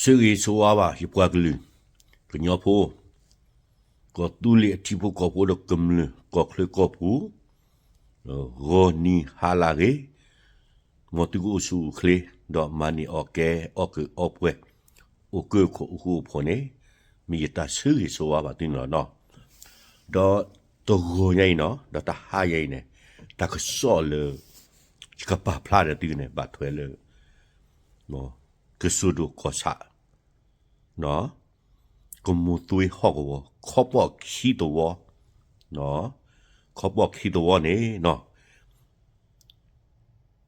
ဆၢဂ့ၤဆၢဝါဘၣ် ယပှၤကလုာ် ကညီဖိ, ကီၢ်သူလ့ၤအထံဖိကီၢ်ဖိဒီးကမျၢၢ် ကီၢ်ချၢကီၢ်ပူၤ, ဂီၤနံၤဟါလၢအဂ့ၤ, မ်သုကအိၣ်ဆူၣ်အိၣ်ချ့, ဒီးမၤန့ၢ်အီၣ်ကဲ အီၣ်ကၢအီပှဲၤ, အိၣ်ကၢခိၣ်အိၣ်ဃူအိၣ်ဖိးန့ၣ်, မ့ၢ်ယတၢ်ဆၢဂ့ၤဆၢဝါဘၣ်သုန့ၣ်လီၤနီၤ. ဒီးတဂီၤညါအံၤနီၤ, ဒီးတဟါညါအံၤန့ၣ်, တၢ်ကစီၣ်လၢ ယကပာ်ဖျါဒီးသုန့ၣ် ဘၣ်ထွဲလၢ ကစိၤဒိၣ်ကီၢ်ဆၣ် ကမိၢ်သွ့ဟီၣ်ကဝီၤ ခီပီၣ်ခံသဝီ, ခီပီၣ်ခံသဝီန့ၣ်နီၤ,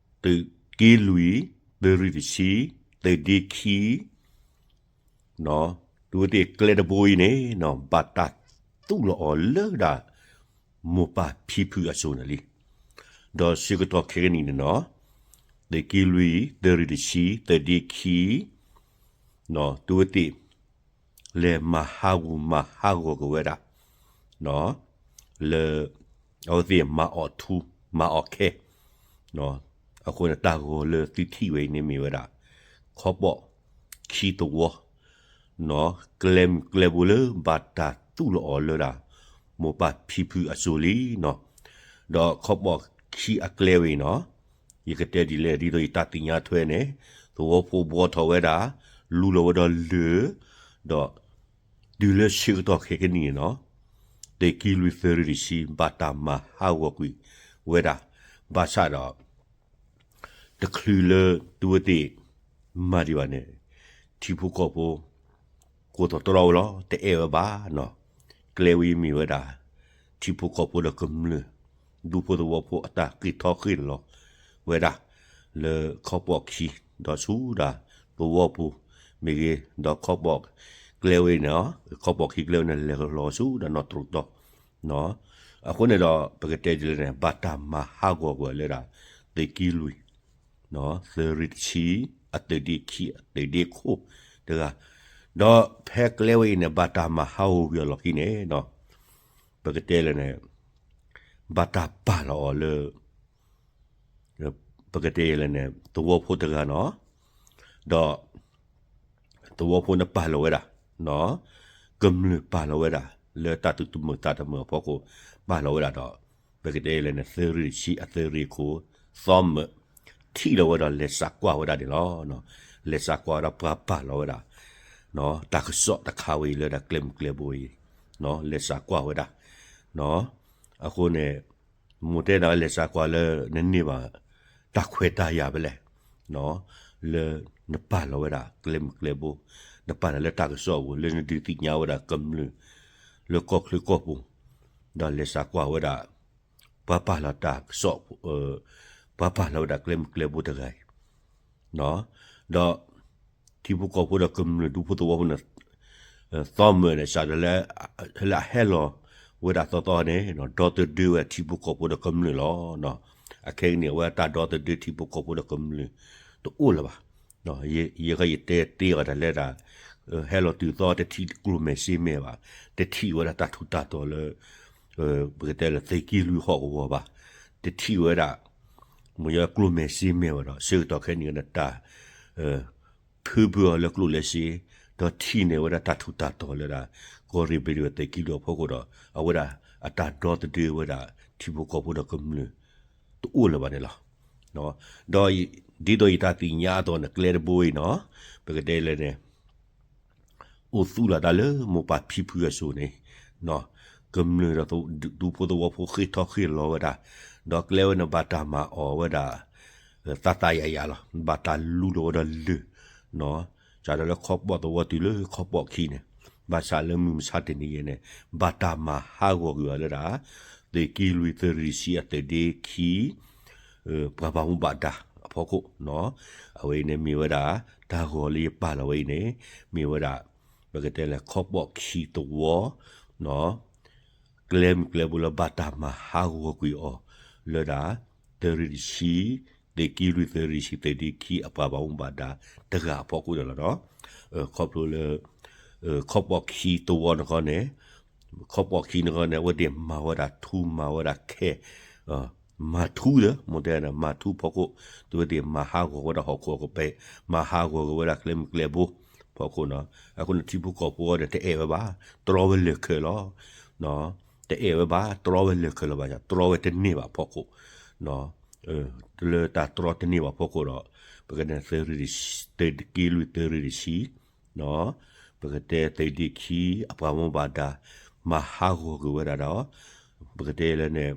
သုးက့လွံၢ် သုးရ့ၣ်တဆံ သုးဒ့ခံ, သုဝဲသ့ၣ်ကျဲတဘိအံၤန့ၣ်နီၤ, ဘၣ်တၢ်သူၣ်လီၤအီၤလၢဒၣ် မိၢ်ပၢ်ဖံဖုအစိၤန့ၣ်လံ. ဒီးဆၢကတီၢ်ခဲကနံၣ်န့ၣ်နီၤ, သုးက့လွံၢ် သုးရ့ၣ်တဆံ သုးဒ့ခံ သုဝဲသ့ၣ် လဲၤမၤဟးဂူာ်မၤဟးဂီၤက့ၤဝဲဒၣ် လၢ အဝဲသ့ၣ်မၤအီၣ်ထူ မၤအီၣ်ခဲ အဃိန့ၣ် တၢ်ဂီၤလၢသုထံၣ်ဝဲအံၤန့ၣ်မ့ၢ်ဝဲဒၣ် ခီပီၣ်ခံသဝီ ကျဲမုၢ်ကျဲဘိလၢဘၣ်တၢ်သူၣ်လီၤအီၤလၢဒၣ် မိၢ်ပၢ်ဖံဖုအစိၤလံနီၤ. ဒီးခီပီၣ်ခံအကျဲဝဲအံၤနီၤ, ယကတဲဒ်လဲၣ် ဒ်သိးယတၢ်သ့ၣ်ညါထွဲန့ၣ်, သဝီဖိဘှီထီၣ်ဝဲဒၣ်, လူလီၤဝဲဒီးလၢၢ်, ဒီးတုၤလၢဆၢကတီၢ်ခဲကနံၣ်န့ၣ်နီၤ, သုးက့လွံၢ် သုးရ့ၣ်တဆံ ဘၣ်တၢ်မၤဟးဂီၤကွံာ်ဝဲဒၣ်, ဘၣ်ဆၣ်ဒီး တချုးလၢသုဝဲသ့ၣ် မၤဒံးဘၣ်န့ၣ်, ထံဖိကီၢ်ဖိ ကိးသီၣ်တြီဝဲလီၤ, တအဲၣ်ဝဲဘၣ်နီၤ. ကျဲဝဲအံၤမ့ၢ်ဝဲဒၣ် ထံဖိကီၢ်ဖိဒီးကမျၢၢ် ဒူဖိသဝီဖိအတၢ်ဃ့ၢ်ထီၣ်ဃ့ၢ်လီၤဝဲဒၣ် လၢခီပီၣ်ခံ ဒီးဆူဒၣ် သဝီပူၤမ့ၢ်ဂ့ၤ, ဒီးခီပီၣ်ကျဲဝဲအံၤန့ၣ်, ခီပီၣ်ခံကျဲဝဲန့ၣ် လဲၤလီၤဆူဒၣ်နီၣ်တြိာ်တီၤ အဃိန့ၣ်ဒီး ပကတဲဒ်လဲၣ်န့ၣ် ဘၣ်တၢ်မၤဟးဂီၤကွံာ်လၢဒၣ် သုးက့လွံၢ် သုးရ့ၣ်တဆံ အသုးဒ့ခံ အသုးဒ့ခိၣ်တဂၤ, ဒီးဖဲကျဲဝဲအံၤန့ၣ် ဘၣ်တၢ်မၤဟးဂီၤကွံာ်အလီၢ်ခံန့ၣ်ဒီး ပကတဲလဲၣ်န့ၣ် ဘၣ်တၢ်ပာ်လီၤအီၤလၢ ပကတဲလဲၣ်န့ၣ် သဝီဖိတဂၤနီၤ, ဒီး သဝီဖိန့ၣ်ပာ်လီၤဝဲဒၣ်, ကမျၢၢ်ပာ်လီၤဝဲဒၣ် လၢတၢ်သူၣ်တမုာ်သးတမုာ်အဖီခိၣ် ပာ်လီၤဝဲဒၣ်ဒီး ပကတဲလဲၣ်န့ၣ် သုးရ့ၣ်တဆံအသုးရ့ၣ်ခိၣ် သီမၢၣ် ထံၣ်လီၤဝဲဒီးလဲၤစးကွၢ်ဝဲဒၣ်န့ၣ်လီၤ. လဲၤစးကွၢ်ဝဲဒၣ်ပှၤပာ်လီၤဝဲဒၣ် တၢ်ကစီၣ်တခါဝဲအံၤလၢဒၣ်ကျဲမုၢ်ကျဲဘိအံၤ လဲၤစးကွၢ်ဝဲဒၣ်, အဃိန့ၣ် မိၢ်တဲဒၣ်ဝဲလဲၤစးကွၢ်လၢနန့ၢ်ဘၣ် တၢ်ခွဲးတၢ်ယာ်ဖဲလဲၣ်, လၢနပာ်လီၤဝဲဒၣ်ကျဲမုၢ်ကျဲဘိ, နပာ်လီၤလၢတၢ်ကစီၣ်ပူၤ လၢနဒုးသ့ၣ်ညါဝဲဒၣ်ကမျၢၢ် လၢကီၢ်ချၢကီၢ်ပူၤ, ဒီးလဲၤစးကွၢ်ဝဲဒၣ် ပှၤပာ်လီၤတၢ်ကစီၣ် ပှၤပာ်လီၤဝဲဒၣ်ကျဲမုၢ်ကျဲဘိတဂၤအံၤ ဒီး ထံဖိကီၢ်ဖိဒီးကမျၢၢ်ဒူဖိသဝီဖိန့ၣ် သီမၢၣ်န့ၣ် စးထီၣ်လၢ လၢအဟဲလီၤဝဲဒၣ်သီသီန့ၣ် ဒီသဒၢဝဲထံဖိကီၢ်ဖိဒီးကမျၢၢ်လီၤ. အခဲကနံၣ်အဝဲတၢ်ဒီသဒၢထံဖိကီၢ်ဖိဒီးကမျၢၢ် တအိၣ်လၢၤဘၣ်. ယဲဃီယတဲတ့ၢ်အီၤတၢ်လၢဒၣ် ဟဲလီၤတုၤသီတထံၣ်ကျိၣ်မဲာ်စ့မဲာ်ဘၣ်, တထံၣ်ဝဲဒၣ်တၢ်ထူးတၢ်တီၤလၢ ပကတဲလၢသုးက့လွံၢ်ဟီၣ်ကဝီၤဘၣ်, တထံၣ်ဝဲဒၣ် မ့ၢ်ယီကျိၣ်မဲာ်စ့မဲာ်ဘၣ်ဒီး ဆၢကတီၢ်ခဲအံၤန့ၣ်တၢ် ဖုဘုအီၤလၢကျိၣ်လၢစ့, ဒီးထံၣ်န့ၢ်ဝဲဒၣ်တၢ်ထူးတၢ်တီၤလၢဒၣ် ကီၢ်ရ့ၣ်ဘ့ၣ်ဒဝဲသုးက့လွံၢ်အဖီခိၣ်ဒီး အဝဲဒၣ်အတၢ်ဒီသဒၢဝဲဒၣ် ထံဖိကီၢ်ဖိဒီးကမျၢၢ် တအိၣ်လၢၤဘၣ်န့ၣ်လီၤ. ဒီး ဒ်သိးယတၢ်သ့ၣ်ညါအသိးန့ၣ် ကျဲတဘိအံၤနီၤ ပကတဲလဲၣ်န့ၣ် အိၣ်သူၣ်လီၤတၢ်လၢမိၢ်ပၢ်ဖံဖုအစိၤန့ၣ်, ကမျၢၢ်ဒီးဒူဖိသဝီဖိဃ့ၢ်ထီၣ်ဃ့ၢ်လီၤဝဲဒၣ်, ဒီးကျဲဝဲန့ၣ်ဘၣ်တၢ်မၤအီၣ်ဝဲဒၣ် သးသးယၤယၤလီၤ, ဘၣ်တၢ်လူလီၤဝဲဒီးလၢၢ်, စးထီၣ်လၢခီပီၣ်သဝီတုၤလၢခီပီၣ်ခံန့ၣ်, ဘၣ်ဆၣ်လၢမုၢ်မဆါတနံၤအံၤန့ၣ် ဘၣ်တၢ်မၤဟးဂီၤကွံာ်အီၤလၢဒၣ် သုးက့လွံၢ်သုးရ့ၣ်ဆံအသုးဒ့ခံ ပှၤဘၣ်မူဘၣ်ဒါအဖီခိၣ်, အဝဲအံၤန့ၣ်မ့ၢ်ဝဲဒၣ် တၢ်ဂီၤလၢယပာ်လီၤဝဲအံၤန့ၣ် မ့ၢ်ဝဲဒၣ် ပကတဲလဲၣ် ခီပီၣ်ခံသဝီ ကျဲမုၢ်ကျဲဘိလၢဘၣ်တၢ်မၤဟးဂီၤကွံာ်အီၤ လၢဒၣ် သုးရ့ၣ်တဆံ သုးက့လွံၢ်သုးရ့ၣ်ဆံသုးဒ့ခံအပှၤဘၣ်မူဘၣ်ဒါတဂၤအဖီခိၣ်န့ၣ်လီၤ. ခီဖျိလၢ ခီပီၣ်ခံသဝီန့ၣ်ခီန့ၣ် ခီပီၣ်ခံန့ၣ်ခီန့ၣ် အဝဲသ့ၣ်မၤဝဲဒၣ်ထူ မၤဝဲဒၣ်ခဲ မၤထူလၢ မိၢ်တဲန့ၣ် မၤထူဖီခိၣ် သုဝဲသ့ၣ်မၤဟးဂီၤဝဲဒၣ်ဟီၣ်ခိၣ်ကပဲ မၤဟးဂီၤက့ၤဝဲဒၣ်ကျဲမုၢ်ကျဲဘိ ဖီခိၣ်နီၤ. အဃိန့ၣ် ထံဖိကီၢ်ဖိအံၤဒီး တအဲၣ်ဝဲဘၣ်, တြီဝဲလၢာ်ခၢၣ်လီၤ. တအဲၣ်ဝဲဘၣ်, တြီဝဲလၢာ်ခၢၣ်လီၤဘၣ်, တြီဝဲတန့ၢ်ဘၣ်ဖီခိၣ် လၢတၢ်တြီတန့ၢ်ဘၣ်ဖီခိၣ်ဒီး ပကတဲ သုးက့လွံၢ်သုးရ့ၣ်တဆံ, ပကတဲသုးဒ့ခံ အပှၤမူဘၣ်ဒါ မၤဟးဂီၤက့ၤဝဲဒၣ်ဒီး ပကတဲလၢန့ၣ်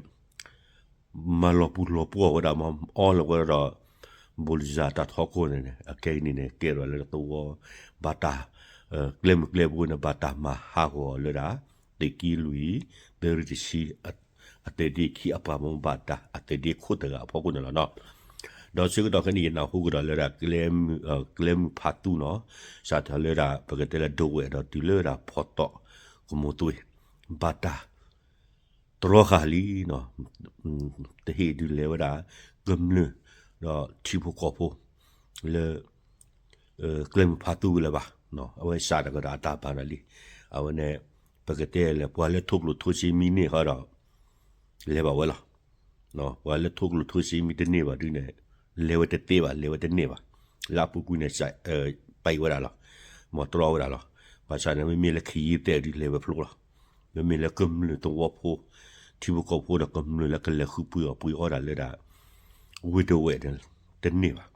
မၤလီၤပူၤလီၤပှီၢ်ဝဲဒၣ် မၤအီၣ်လီၤဝဲဒၣ်ဒီး ဘိလံစၢ်တၢ်ထီခိၣ်န့ၣ်န့ၣ် အခဲအံၤန့ၣ်န့ၣ် ကဲထီၣ်လၢသဝီ ဘၣ်တၢ် ကျဲမုၢ်ကျဲဘိန့ၣ် ဘၣ်တၢ်မၤဟးဂီၤလၢဒၣ် သုးက့လွံၢ် သုးရ့ၣ်တဆံ အသုးဒ့ခံ အပှၤမူဘၣ်ဒါ အသုးဒ့ခိၣ်တဂၤအဖီခိၣ်န့ၣ်လီၤနီၤ. ဒီးဆၢကတီၢ်ခဲအံၤန့ၣ် ယနၢ်ဟူကဒီးလၢဒၣ် ကျဲမုၢ်ဖးသူနီၤ, စးထီၣ်လၢဒၣ် ပကတဲလၢဒဝဲၢ်ဒီးတုၤလၢဒၣ်ဖီတီၣ်ကမိၢ်သွ့ ဘၣ်တၢ် တြီဃာ်လံနီၤ, တဟ့ၣ်ဒုးလဲၤဝဲဒၣ် ကမျၢၢ် ဒီးထံဖိကီၢ်ဖိ လၢ ကျဲမုၢ်ဖးသူဝံၤလၢၤဘၣ်. အဝဲစးထီၣ်ကဒီးအတၢ်ဘၣ်နီၤလံ. အဝဲန့ၣ် ပကတဲလၢပှၤလၢထိၣ်ကျိၣ်ထိၣ်စ့မံန့ၢ်ဃီဒီး လဲၤဘၣ်ဝဲလီၤ. ပှၤလၢထိၣ်ကျိၣ်ထိၣ်စ့မံတန့ၢ်ဘၣ်ဒုန့ၣ် လဲၤဝဲတသ့ဘၣ် လဲၤဝဲတန့ၢ်ဘၣ်. လၢအပူၤကွံာ်န့ၣ် ပံးဝဲဒၣ်လီၤ. မ့ၢ်တြီဝဲဒၣ်လီၤ. ဘၣ်ဆၣ်န့ၣ် မ့မ့ၢ်လၢခံယံၤသဲးဒုးလဲၤဝဲဖျိလီၤ. မ့မ့ၢ်လၢကမျၢၢ်သဝီဖိ ထံဖိကီၢ်ဖိဒီးကမျၢၢ်လၢကလဲၤဃုပှ့ၤအီၣ်ပှ့ၤအီဒၣ်လၢဒၣ် ဝ့ၢ်ဒဝဲၢ်န့ၣ် တန့ၢ်ဘၣ်.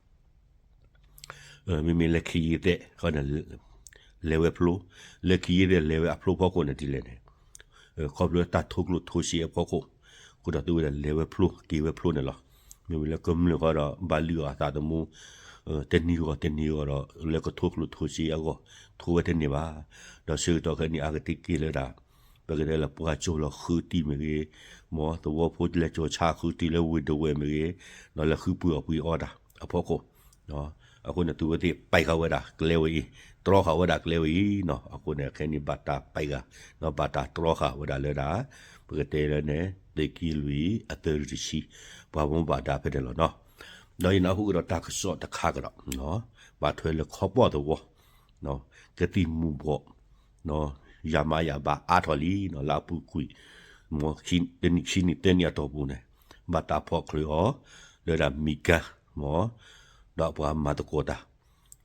မ့မ့ၢ်လၢခံယံၤသဲးဃီန့ၣ် လဲၤဝဲဖျိ, လၢခံယံၤသဲးလဲၤဝဲအဖျိဖီခိၣ်န့ၣ်ဒ်လဲၣ်န့ၣ် ခီဖျိတၢ်ထိၣ်ကျိၣ်ထိၣ်စ့အဖီခိၣ် ဃိဒီးသုဝဲဒၣ်လဲၤဝဲဖျိက့ၤဝဲဖျိန့ၣ်လီၤ. မ့မ့ၢ်လၢကမျၢၢ်ဃီဒီး ဘၣ်လုၢ်အီၣ်အသးသမူ တနံၤဂီၢ်တနံၤဂီၢ်ဒီး လၢကထိၣ်ကျိၣ်ထိၣ်စ့အဂီၢ် ထိၣ်ဝဲတန့ၢ်ဘၣ်. ဒီးဆၢကတီၢ်ခဲအံၤန့ၣ် အါကတၢၢ်က့ၤလၢဒၣ် ပကတဲလၢပှၤကၠိလီၤဃုတံၢ်မ့ၢ်ဂ့ၤ, မ်သဝီဖိလဲၤကၠိဆါဃုတံၢ်လၢဝ့ၢ်ဒဝဲၢ်မ့ၢ်ဂ့ၤ, ဒီးလဲၤဃုပှ့ၤအီၣ်ပှ့ၤအီဒၣ်အဖီခိၣ် အဃိန့ၣ် သုဝဲသ့ၣ်ပံးဃာ်ဝဲဒၣ်ကျဲဝဲအံၤ, တြီဃာ်ဝဲဒၣ်ကျဲဝဲအံၤနီၤ. အဃိန့ၣ် ခဲအံၤန့ၣ် ဘၣ်တၢ်ပံးဃာ် ဒီးဘၣ်တၢ်တြီဃာ်ဝဲဒၣ်လၢဒၣ် ပကတဲလၢန့ၣ် သုးက့လွံၢ်အသုးရ့ၣ်တဆံ ပှၤမူဘၣ်ဒါဖဲန့ၣ်လီၤနီၤ. ဒီးယနၢ်ဟူကဒီးတၢ်ကစီၣ်တခါကဒီး ဘၣ်ထွဲလၢခီပီၢ်သဝီ ကသံၣ်မူၤဘှီး ယၤမးယၤဘၣ်အါထီၣ်လံနီၤ. လၢအပူၤကွံာ် မ်တနံၣ်ခံနံၣ်သၢနံၣ်အတီၢ်ပူၤန့ၣ် ဘၣ်တၢ်ဖီၣ်ချုးအီၤ လၢဒၣ်မံၤကါ မ် ဒီးပှၤမၤသကိးတၢ်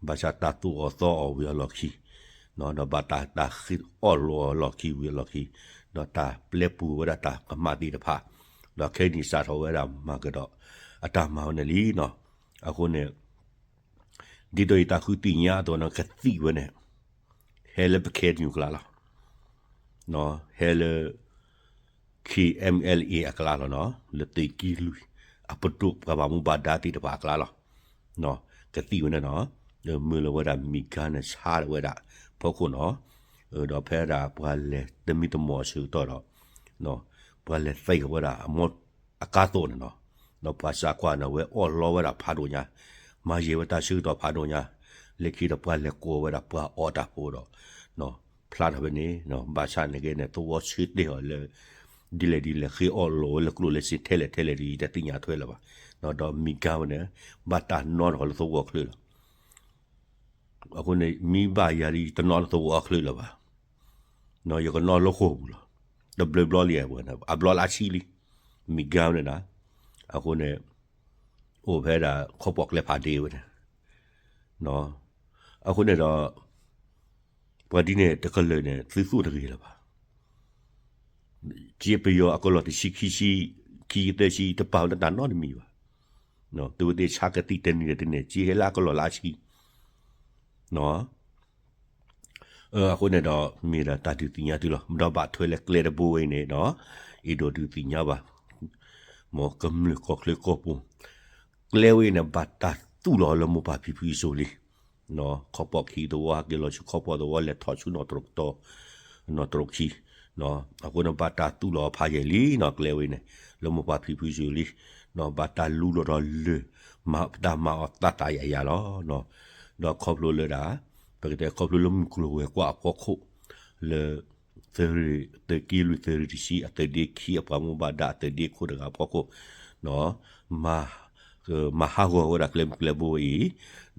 ဘၣ်ဆၣ်တၢ်သူၣ်အီၣ်သီအီၣ်ဝံၤအလီၢ်ခံ ဒီးဘၣ်တၢ် တၢ်ဃ့အီၣ်လိးအီၤလီၢ်ခံဝံၤအလီၢ်ခံ ဒီးတၢ်ပျဲပူၤဝဲဒၣ်တၢ်ကမၣ်သ့ၣ်တဖၣ် ဒီးခဲအံၤန့ၣ်စးထီၣ်ဝဲဒၣ်မၤကဒီး အတၢ်မၤဝဲန့ၣ်လံနီၤ. အဃိန့ၣ် ဒ်သိးယတၢ်ဃုသ့ၣ်ညါအသိးန့ၣ် ကသံၣ်ဝဲန့ၣ် ဟဲလၢပ KNU အကျါလီၤ. ဟဲလၢ KNLA အကျါလီၤနီၤ, လၢသုးက့လွံၢ် အပဒိၣ်ပှၤဘၣ်မူဘၣ်ဒါသ့ၣ်တဖၣ်အကျါလီၤ. ကသံၣ်ဝဲန့ၣ်နီၤ, မၢလီၤဝဲဒၣ်မံၤကါန့ၣ်ဆါလီၤဝဲဒၣ် ဖီခိၣ်နီၤ, ဒီးဖဲဒၣ်ပှၤလဲၤသမံသမိးအဆၢကတီၢ်ဒီး ပှၤလဲၤသံကွံာ်ဝဲဒၣ်အမိၢ်အကါသိးန့ၣ်နီၤ, ဒီးပှၤစးကွၢ်န့ၣ် ဝဲအီၣ်လီဝဲဒၣ်ဖးဒိၣ်ညါ, မၤယံာ်ဝဲတၢ်ဆၢကတီၢ်ဖးဒိၣ်ညါ, လၢခံဒီးပှၤလဲၤကိးဝဲဒၣ်ပှၤအီၣ်တၢ်ဖိဒီး ဖျါထီၣ်ဖဲန့ၣ်, ဘၣ်ဆၣ်န့ၣ်က့န့ၣ် သဝီဆၢတဲာ်အီၤလၢ ဒ်လဲၣ်ဒ်လဲၣ် ဃ့အီၣ်လိးဝဲလၢကျိၣ်လၢစ့ထဲလဲၣ်ထဲလဲၣ်ဒီး ယတသ့ၣ်ညါထွဲလၢၤဘၣ်, ဒီးမံၤကါဝဲန့ၣ် ဘၣ်တၢ်နီထီၣ်လၢသဝီချၢလီၤ. အဃိန့ၣ် မံဘၣ်ယၤဒ်ယတနီၣ်လၢသဝီအချၢလၢၤဘၣ်, ယကနီၣ်လၢဃိာ်ပူၤလီၤ. တဘျီဘျီလံအဝဲန့ၣ် အဘျီလၢအဆံလံ, မံၤကါဝဲန့ၣ်ဒၣ်, အဃိန့ၣ် အိၣ်ဖဲဒၣ်ခီပီၣ်ကျဲဖးဒ့ဝဲန့ၣ်, အဃိန့ၣ်ဒီး ပှၤဒ်န့ၣ်တကလုာ်န့ၣ် သုသူၣ်တဂ့ၤလၢၤဘၣ်. က့ပယီၤအကလီၢ်တဆံခံဆံ ခံဆံသၢဆံ တပာ်ဝဲလၢတၢ်နီတမံၤဘၣ်. သုဝဲသ့ၣ်ဆါကသံၣ်တနံၤဒီးတနံၤ က့ဟဲလၢအကလီၢ်လၢအဆံ အဃိန့ၣ်ဒီး မ့ၢ်ဒၣ်တၢ်ဒုးသ့ၣ်ညါသုလီၤ. ဒီးဘၣ်ထွဲလၢကျဲတဘိဝဲအံၤန့ၣ်ဒီး အဲၣ်ဒိးဒုးသ့ၣ်ညါဘၣ် မ်ကမျၢၢ်ကီၢ်ချၢကီၢ်ပူၤ ကျဲဝဲအံၤန့ၣ် ဘၣ်တၢ်သူၣ်လီၤလၢမိၢ်ပၢ်ဖံဖုအစိၤလံ. ခီပီၣ်ခံသဝီ ဟဲက့ၤလီၤဆူခီပီၣ်သဝီ လဲၤထီၣ်ဆူနီၢ်တရိးကတီၢ် နီၢ်တရိးခံ, အဃိန့ၣ် ဘၣ်တၢ်သူၣ်လီၤဖးယံာ်လံနီၤ ကျဲဝဲအံၤန့ၣ် လၢမိၢ်ပၢ်ဖံဖုအစိၤလံ. ဘၣ်တၢ်လူလီၤဒီးလၢၢ် မၤတၢ်မၤအီၤသးသးယၤယၤလီၤ. ဒီးခီဖျိလၢဒၣ် ပကတဲခီဖျိလၢမုၢ်ကျိၤဝဲၤကွာ်အဖီခိၣ် လၢ သုးက့လွံၢ်သုးရ့ၣ်တဆံ အသုးဒ့ခံ အပှၤမူဘၣ်ဒါအသုးဒ့ခိၣ်တဂၤအဖီခိၣ် မၤဟးဂီၤဝဲဒၣ်ကျဲမုၢ်ကျဲဘိဝဲအံၤ,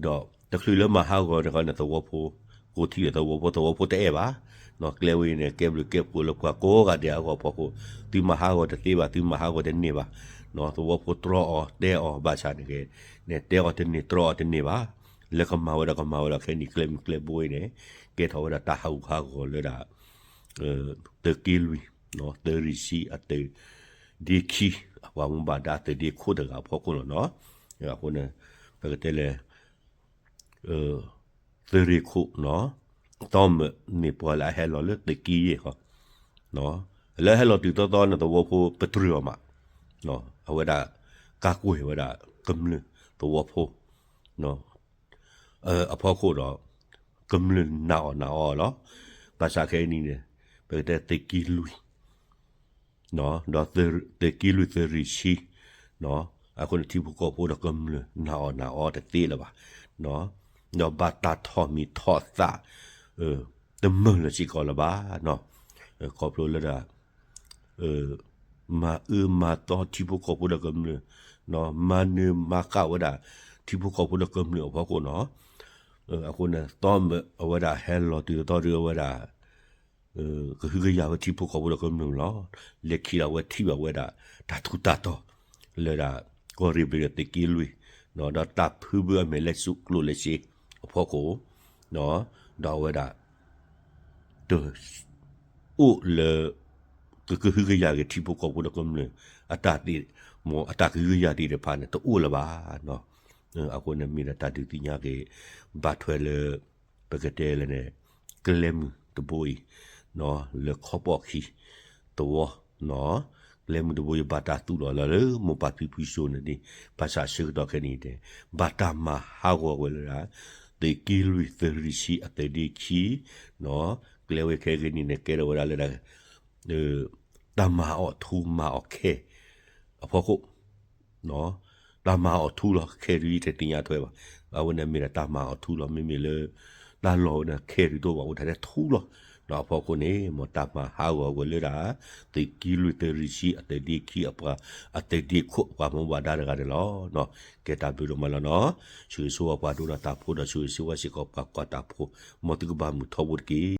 ဒီးတချုးလၢမၤဟးဂီၤတခီန့ၣ် သဝီဖိ ကိးထံၣ်ဒီးသဝီဖိ သဝီဖိတအဲၣ်ဘၣ်. ကျဲဝဲအံၤန့ၣ် ကဲဘျုးကဲဖှိၣ်လၢပှၤကိးဂၤဒဲးအဂီၢ်အဖီခိၣ် သုမၤဟးဂီၤတသ့ဘၣ် သုမၤဟးဂီၤတန့ၢ်ဘၣ်. သဝီဖိတြီအီၤတဲအီၤဘၣ်ဆၣ်န့ၣ်က့ န့ၣ်တဲအီၤတန့ၢ်တြီအီၤတန့ၢ်ဘၣ်. လၢကမၤဝဲဒီးကမၤဝဲဒီးခဲနံၣ်ကျဲမုၢ်ကျဲဘိအံၤန့ၣ် ကဲထီၣ်ဝဲဒၣ်တၢ်ဟးဂူာ်ဟးဂီၤလၢဒၣ် သုးက့လွံၢ် သုးရ့ၣ်ဆံအသုးဒ့ခံ အပှၤမူဘၣ်ဒါသုးဒ့ခိၣ်တဂၤအဖီခိၣ်လီၤနီၤ. အဃိန့ၣ် ပကတဲလဲၣ် သုးရ့ၣ်ခိၣ်နီၤ သီမၢၣ်မ့ၢ်ပှၤလၢအဟဲလီၤလၢသုးက့ယဲၢ်ဃီ လၢဟဲလီၤတုၤသီသီန့ၣ် သဝီဖိပတြၢၤအီၤမး အဝဲဒၣ် ကးကွံာ်ဝဲဒၣ်ကမျၢၢ်သဝီဖိ အဖီခိၣ်ဒီး ကမျၢၢ်နာ်အီၣ်နာ်အီလီၤ. ဘၣ်ဆၣ်ခဲအံၤန့ၣ် ပကတဲသုးက့လွံၢ် ဒီးသုးက့လွံၢ်သုးရ့ၣ်ဆံ အဃိန့ၣ် ထံဖိကီၢ်ဖိဒီးကမျၢၢ်နာ်အီၣ်နာ်အီတသ့လၢၤဘၣ် ဒီးဘၣ်တၢ်ထီၣ်မံၤထီၣ်သး တမုာ်လၢၤစ့ၢ်ကီးလၢၤဘၣ် ခီဖျိလၢဒၣ် မၤအၢမၤသီထံဖိကီၢ်ဖိဒီးကမျၢၢ် မၤနၢၤမၤဃၣ်ဝဲဒၣ် ထံဖိကီၢ်ဖိဒီးကမျၢၢ်အဖီခိၣ်နီၤ. အဃိန့ၣ် သီမၢၣ်အဝဲဒၣ်ဟဲလီၤတုၤသီဒီးအဝဲဒၣ် ကဟုကယာ်ဝဲထံဖိကီၢ်ဖိဒီးကမျၢၢ်လီၤ. လဲၤခံဒီးအဝဲထံၣ်ဘၣ်ဝဲဒၣ် တၢ်ထူးတၢ်တီၤ လၢဒၣ် ကီၢ်ရ့ၣ်ဘ့ၣ်ဒီးသုးက့လွံၢ် ဒီးတၢ်ဖုဘၢအမဲာ်လဲၤဆူကျိၣ်လဲၤစ့အဖီခိၣ် ဒီးအဝဲဒၣ် တ အိၣ်လၢ ကကဟုကယာ်က့ၤထံဖိကီၢ်ဖိဒီးကမျၢၢ် အတၢ်သ့ၣ် မ်အတၢ်ကဟုကယာ်သ့ၣ်တဖၣ်န့ၣ် တအိၣ်လၢၤဘၣ်နီၤ. အဃိန့ၣ်မ့ၢ်ဒီးတၢ်ဒုးသ့ၣ်ညါက့ၤ ဘၣ်ထွဲလၢ ပကတဲလဲၣ်န့ၣ် ကျဲမုၢ်တဘိအံၤ လၢခီပီၣ်ခံသဝီ ကျဲမုၢ်တဘိအံၤဘၣ်တၢ်သူၣ်လီၤလၢလၢမိၢ်ပၢ်ဖံဖုစိၤန့ၣ်န့ၣ် ဘၣ်ဆၣ်ဆၢကတီၢ်ခဲအံၤန့ၣ် ဘၣ်တၢ်မၤဟးဂီၤဝဲလၢဒၣ် သုးက့လွံၢ်သုးရ့ၣ်ဆံအသုးဒ့ခံ ကျဲဝဲခဲကနံၣ်န့ၣ် ကဲထီၣ်ဝဲဒၣ်လၢဒၣ် တၢ်မၤအီၣ်ထူမၤအီၣ်ခဲ အဖီခိၣ် တၢ်မၤအီၣ်ထူလီၤ ခဲဒုးယတသ့ၣ်ညါထွဲဘၣ်. အဝဲန့ၣ်မ့ၢ်ဒၣ်တၢ်မၤအီၣ်ထူလီၤ မ့မ့ၢ်လၢ တၢ်လီၢ်ဝဲန့ၣ် ခဲဒုးတအိၣ်ဘၣ် အိၣ်ထဲထူလီၤ. ဒီးအဖီခိၣ်န့ၣ် မ်တၢ်မၤဟးဂီၤဝဲလၢဒၣ် သုးက့လွံၢ်သုးရ့ၣ်ဆံအသုးဒ့ခံအပှၤ အသုးဒ့ခိၣ်အပှၤမူဘၣ်ဒါတဂၤန့ၣ်လီၤ. ကဲတၢ်ဘျုးဒိၣ်မးလီၤနီၤ. ဆိၣ်ဂ့ၤဆိၣ်ဝါပှၤဒိကနၣ်တၢ်ဖိဒီးဆိၣ်ဂ့ၤဆိၣ်ဝါစ့ၢ်ကီးပှၤကွၢ်တၢ်ဖိ မ်သုကဘၣ်မုာ်ထီဘိတက့ၢ်.